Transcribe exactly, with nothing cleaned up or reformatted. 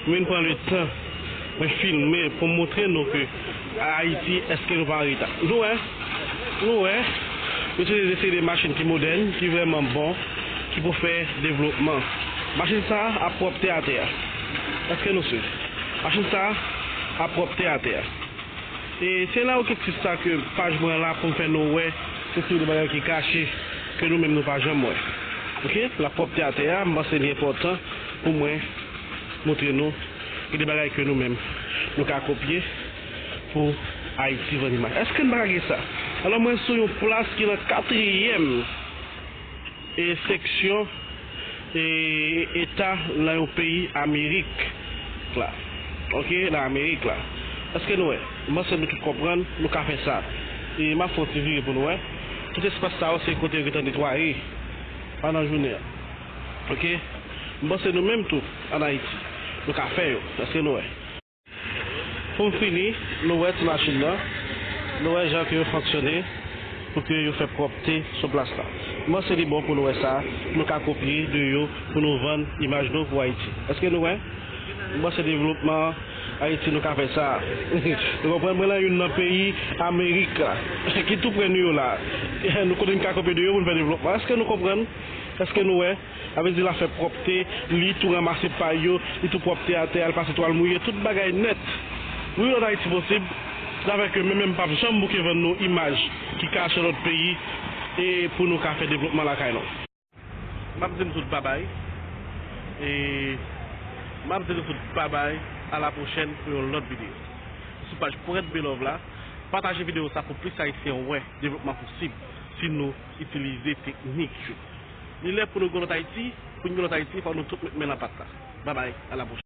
Mwen pran letan, mwen filme pou m montre nou ke Ayiti, èske nou pa an reta? Nou wè, nou wè, yo se de seri de machin ki modèn, ki vrèman bon, ki pou fè devlopman. Machin sa a ap pwòpte atè a. Èske nou swiv? Machin sa a ap pwòpte atè a. E se nan objektif sa ke paj mwen la pou m fè nou wè se seri de bagay ki kache ke nou menm nou pa janm wè. Oke? Lapwòpte atè a, m panse li enpòtan pou mwen montre nou gen de bagay ke nou menm nou ka kopye pou Ayiti vann imaj. Èske n pa ka gen sa? Alò mwen sou yon plas ki nan katriyèm e seksyon e eta nan yon peyi Amerik la. Oke, nan Amerik la. Èske nou wè? M panse nou tout konprann, nou ka fè sa. E m ap fè yon ti vire pou nou wè. Tout espas sa yo se kote yo gentan netwaye pandan jounen an. Oke? M panse nou menm tou, ann Ayiti, nou ka fè yo. Èske nou wè? Pou m fini, nou wè ti machin nan, nou wè jan ke yo fonksyone pou ke yo fè pwòpte sou plas la. M panse li bon pou nou wè sa, nou ka kopye de yo pou nou vann imaj nou pou Ayiti. Èske nou wè? M panse devlopman Ayiti nou ka fè sa. Nou konprann mwen lan youn nan peyi Amerik la, ki tou prè nou yo la. Nou kote n ka kopye de yo pou n fè devlopman. Èske nou konprann? Èske nou wè? Sa vle di l ap fè pwòpte, li tou ranmase pay yo, li tou pwòpte atè a, l pase twal mouye, tout bagay nèt. Wi, ann Ayiti posib. Sa fè ke mwen menm m p ap janm bouke vann nou imaj ki kache lòt peyi e pou nou ka fè devlopman lakay nou. M ap di nou tout babay. E m ap di nou tout babay. A la pwochèn pou yon lòt videyo. Sou paj Poète Belove la, pataje videyo sa pou plis Ayisyen wè devlopman posib si nou itilize teknik yo. Li lè pou nou gen lòt Ayiti, pou n gen lòt Ayiti, fò nou tout met men nan pat la. Babay, a la pwochèn.